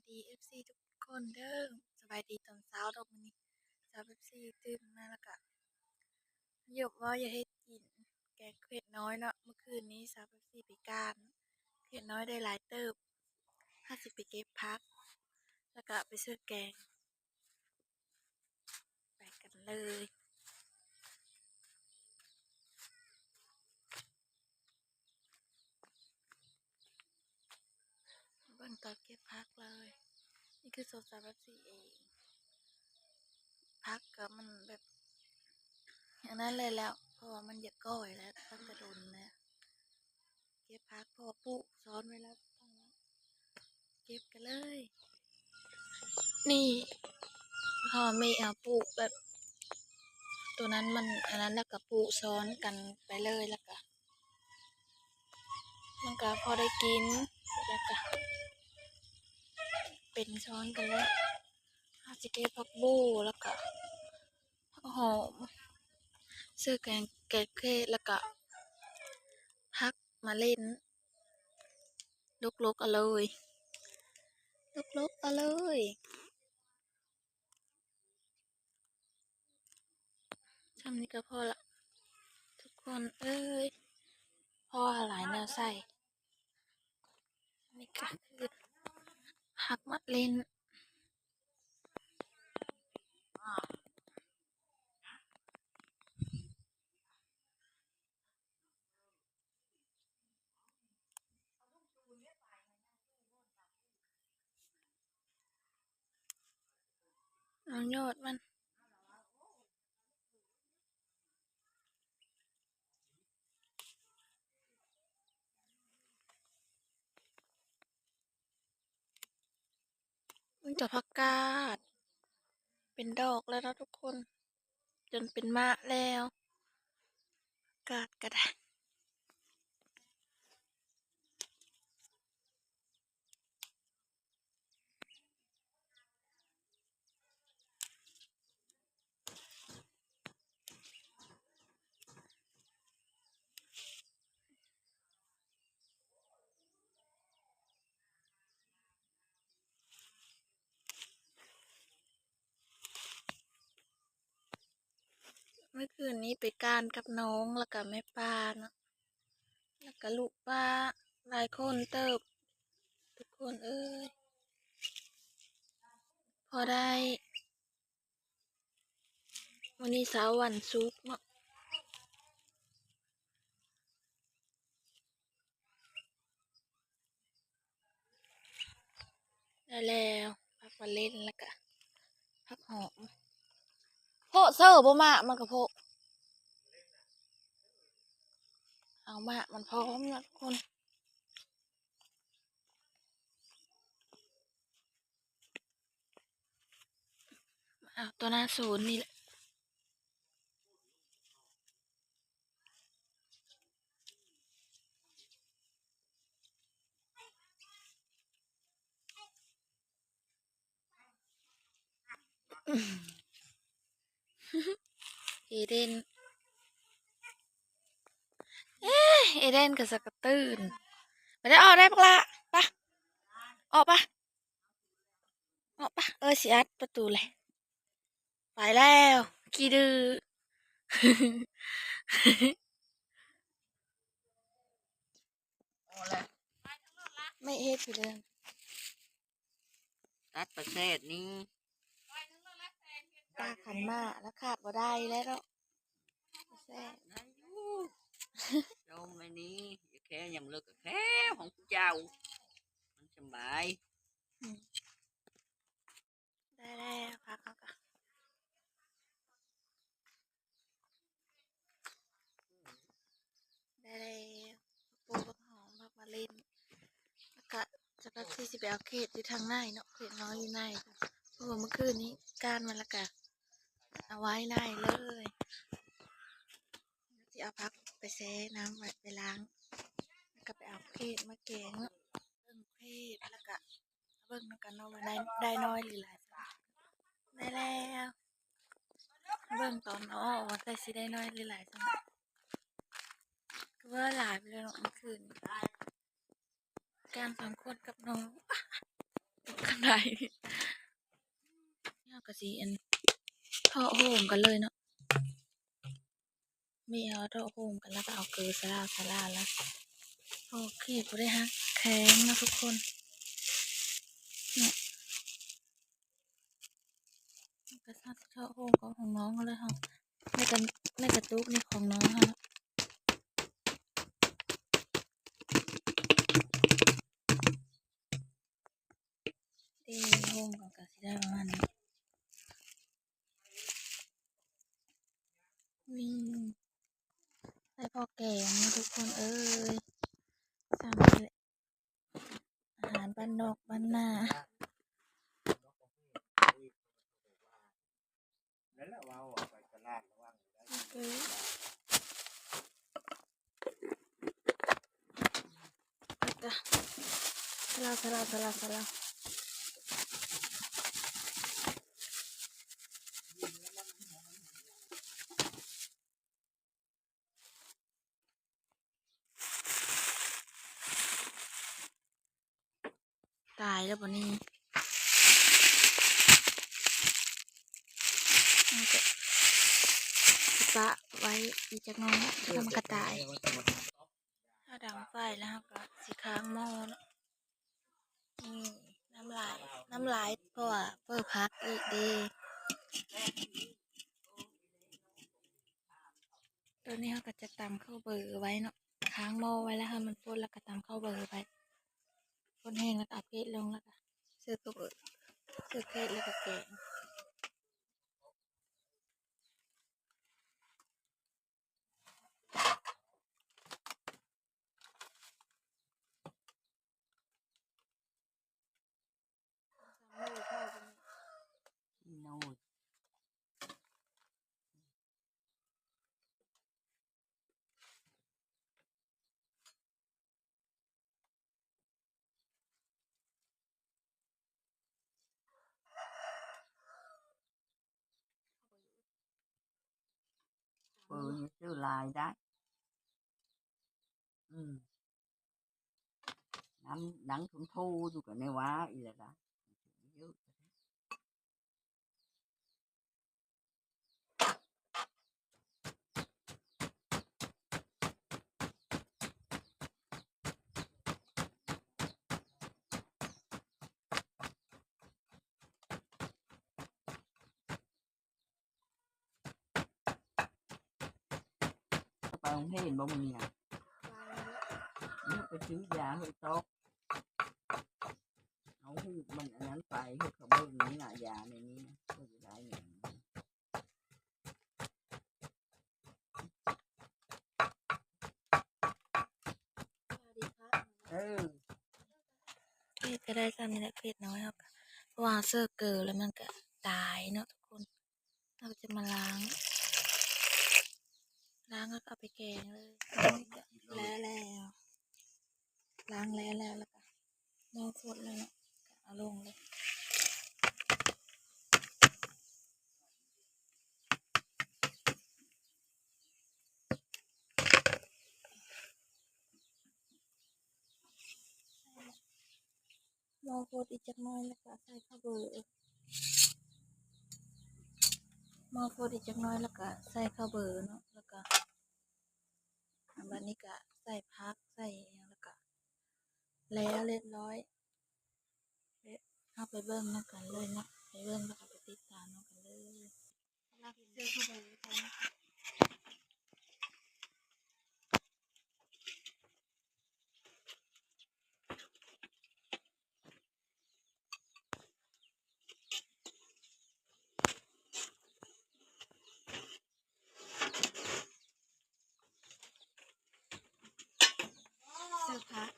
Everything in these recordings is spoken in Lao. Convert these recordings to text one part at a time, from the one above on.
ດີ ເອັຟຊີ ທຸກຄົນເດີ. ສະບາຍດີຕອນເຊົ້າເດີ. ມື້ນີ້ສາວເປັບຊີຕື່ນມາແລ້ວກະ ຍົກວ່າຢາກເຮັດກິນແກງເຂດນ້ອຍເນາະ. ມື້ຄືນນີ້ສາວເປັບຊີໄປການເຂດນ້ອຍໄດ້ຫຼາຍເຕີບ. ເຮົາຊິໄປເກັບຜັກ ແລ້ວກະໄປຊື້ແກງ. ໄປກັນເລີຍ. ເບິ່ງຕອນເກັບຜັກເລີຍ. ນີ້ຄືສວນສາວເປັບຊີເອງ. ຜັກກໍມັນແບບ ຢ່າງນັ້ນເລີຍແລ້ວ ເພາະວ່າມັນຢາກກ້ອຍແລ້ວ ຕັ້ງແຕ່ດົນແລ້ວ. ເກັບຜັກ ເພາະວ່າປູກຊ້ອນໄວ້ແລ້ວ. ເກັບກັນເລີຍ. ນີ້ ພໍ່ແມ່ເອົາປູກແບບ ໂຕນັ້ນມັນອັນນັ້ນ ແລ້ວກໍປູກຊ້ອນກັນໄປເລີຍ ແລ້ວກໍ ມັນກໍພໍໄດ້ກິນ ແລ້ວກໍເປັນຊ້ອນກັນເລີຍ. ເຮົາຊິເກັບຜັກບົ່ງ ແລ້ວກໍຜັກຫອມ ຊື້ແກງ ແກງເຂດ ແລ້ວກໍຜັກມະເລັ່ນ ລົກໆເອົາເລີຍ ລົກໆເອົາເລີຍ. ຊ່ຳນີ້ກໍພໍລະ ທຸກຄົນເອີຍ ເພາະວ່າຫຼາຍແນວໃສ່. ນີ້ກໍຄືຜັກມະເລັ່ນ. ເອົາຍອດມັນ. ມັນຈະຜັກກາດເປັນດອກແລ້ວເນາະທຸກຄົນ ຈົນເປັນໝາກແລ້ວ ກາດກໍໄດ້. ເມື່ອຄືນນີ້ໄປການກັບນ້ອງ ແລ້ວກະແມ່ປ້າເນາະ ແລ້ວກະລູກປ້າ ຫຼາຍຄົນເຕີບ ທຸກຄົນເອີຍ ພໍໄດ້. ມື້ນີ້ເຊົ້າວັນສຸກເນາະ. ໄດ້ແລ້ວ ຜັກມະເລັ່ນ ແລ້ວກະຜັກຫອມ. ໂພະເຊີບໍ່ ໝາກມັນກະໂພະ ເອົາໝາກມັນພ້ອມເນາະທຸກຄົນ. ເອົາ ຕໍ່ໜ້າສວນນີ້ແຫຼະ. ເອເດນ ເອ ເອເດນກໍສະກະຕື່ນ. ໄປໄດ້ ອອກໄດ້ບັກຫຼ້າ ປະ ອອກປະ. ເນາະ ປະ ເອີ ຊິອັດປະຕູແຫຼະ. ໄປແລ້ວ ຂີ້ດື້. ແມ່ເຮັດຢູ່ເດີ ຕັດປາແຊດນີ້ ປາຂັນໝາກລະຂາດບໍ່ໄດ້ແລ້ວເນາະ. ແຊບ ໄດ້ຢູ່ ຊົມອັນນີ້ ແຄ່ຍາມເລີກກໍແຄ່ຂອງເຈົ້າ ມັນສະບາຍ. ອືມ ໄດ້ແລ້ວ ຜັກເຮົາກໍໄດ້ແລ້ວ ປູກຜັກຫອມ ຜັກມະເລັ່ນ ແລ້ວກະຈະພາທີ່ຊິໄປເອົາເຂດຢູ່ທາງໃນເນາະ ເຂດນ້ອຍຢູ່ໃນ ເພາະວ່າມື້ຄືນນີ້ກ້ານມັນ ແລ້ວກະເອົາໄວ້ໃນເລີຍ. ຊິເອົາຜັກໄປແຊ່ນ້ຳໄວ້ ໄປລ້າງ ແລ້ວກໍໄປເອົາເຂດມາແກງເນາະ. ເບິ່ງເຂດ ແລ້ວກໍເບິ່ງນຳກັນເນາະວ່າໄດ້ ໄດ້ນ້ອຍຫຼືຫຼາຍ. ໄດ້ແລ້ວ ເບິ່ງຕອນເອົາອອກວ່າໃສ່ຊິໄດ້ນ້ອຍຫຼືຫຼາຍ. ກໍວ່າຫຼາຍໄປແລ້ວເນາະ ມື້ຄືນ ການສອງຄົນກັບນ້ອງ ກັນ ໄດ້ ເຮົາກໍຊິອັນ ເທາະໂຮມກັນເລີຍເນາະ. ມີເອົາເທາະໂຮມກັນ ແລ້ວກໍເອົາເກີສະຫຼາວສະຫຼາວແລ້ວ ໂອເຄ ບໍ່ໄດ້ຫັກແຂງເນາະທຸກຄົນເນາະ. ກໍເທາະໂຮມຂອງນ້ອງເລີຍເຮົາ ໃນກະ ໃນກະຕຸກນີ້ຂອງນ້ອງເຮົາ. ເດ້ ໂຮມກໍ ກໍຊິໄດ້ປະມານນີ້ ນີ້ ໄດ້ພໍແກງເນາະທຸກຄົນເອີຍ ສ່ຳນີ້ແຫຼະ ອາຫານບ້ານນອກບ້ານນາ. ໂອເຄ ແລ້ວກໍສະລາວ ສະລາວ ສະລາວ ສະລາວ. ຕາຍແລ້ວບາດນີ້ ເຮົາກໍປະໄວ້ອີກຈັກໜ້ອຍ ແລ້ວມັນກໍຕາຍ. ເຮົາດັງໄຟແລ້ວ ເຮົາກໍຊິຄ້າງໝໍ້ເນາະ. ນີ້ ນ້ຳລາຍ ນ້ຳລາຍ ເພາະວ່າເປີດຜັກອີກເດ້. ຕອນນີ້ເຮົາກໍຈະຕຳເຂົ້າເບີໄວ້ເນາະ ຄ້າງໝໍ້ໄວ້ແລ້ວໃຫ້ມັນຟົດ ແລ້ວກໍຕຳເຂົ້າເບີໄວ້ ຟົດແຫ້ງແລ້ວກໍເອົາເຜັດລົງ ແລ້ວກໍເສີບເຂົ້າເບີ ເສີບເຜັດແລ້ວກໍແກງ. ເປີນີ້ຊື້ຫຼາຍໄດ໋. ອືມ ນຳ ນັ່ງທົນໂທຢູ່ກັບແມ່ວ່າອີກແລ້ວລະ. ໄປໂຮງຮຽນບໍ່ມື້ນີ້ນະ? ໄປແລ້ວ ໄປຊື້ຢາໃຫ້ຕອກ ເອົາຮູບມັນອັນນັ້ນໄປ ເຮັດເຂົາເບິ່ງນີ້ນະ ຢາໃນນີ້ນະ ເພິ່ນຊິໄດ້ຫຍັງ. ເອີ ເຜັດກໍໄດ້ສ່ຳນີ້ແຫຼະ ເຜັດນ້ອຍເຮົາກໍ ເພາະວ່າເສີບເກີແລ້ວມັນກໍຕາຍເນາະທຸກຄົນ. ເຮົາກໍຈະມາລ້າງ ລ້າງແລ້ວກໍເອົາໄປແກງເລີຍ. ແລ້ວ ແລ້ວ ລ້າງແລ້ວແລ້ວ ແລ້ວກໍໝໍ້ຟົດແລ້ວເນາະ ເອົາລົງເລີຍ. ໝໍ້ຟົດອີກຈັກໜ້ອຍ ແລ້ວກໍໃສ່ເຂົ້າເບີ ໝໍ້ຟົດອີກຈັກໜ້ອຍ ແລ້ວກໍໃສ່ເຂົ້າເບີເນາະ ແລ້ວກໍ ບາດນີ້ກໍໃສ່ຜັກ ໃສ່ຫຍັງ ແລ້ວກໍແລ້ວລຽບຮ້ອຍ. ເຮົາໄປເບິ່ງນຳກັນເລີຍເນາະ ໄປເບິ່ງ ແລ້ວກໍໄປຕິດຕາມນຳກັນເລີຍ. ເສີບຜັກ.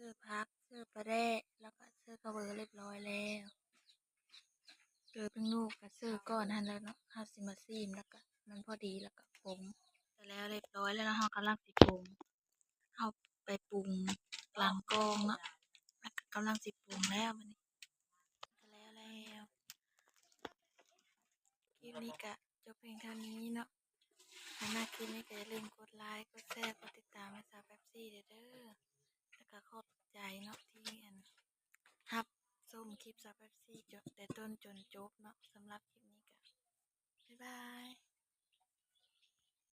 ຊື້ຜັກ ຊື້ປາແດກ ແລ້ວກໍຊື້ເຂົ້າເບີຮຽບຮ້ອຍແລ້ວ. ເກີບເປັນລູກກໍຊື້ກ່ອນຫັ້ນແຫຼະເນາະ ເຮົາຊິມາຊີມ ແລ້ວກໍມັນພໍດີ ແລ້ວກໍປຸງ. ແລ້ວຮຽບຮ້ອຍແລ້ວເນາະ ເຮົາກຳລັງຊິປຸງ ເຮົາໄປປຸງຫຼັງກ້ອງເນາະ ແລ້ວກໍກຳລັງຊິປຸງແລ້ວບັດນີ້ ກໍແລ້ວແລ້ວ. ຄລິບນີ້ກໍຈົບພຽງເທົ່ານີ້ເນາະ. ຖ້າມັກຄລິບນີ້ກໍຢ່າລືມກົດໄລ ກົດແຊ ກົດຕິດຕາມໃຫ້ສາວແປັບຊີແດ່ເດີ ແລ້ວກໍຂອບໃຈເນາະ ທີ່ອັນ ຮັບຊົມຄລິບສາວແປັບຊີຈົນ ແຕ່ຕົ້ນຈົນຈົບເນາະ. ສຳລັບຄລິບນີ້ກໍ ບາຍບາຍ.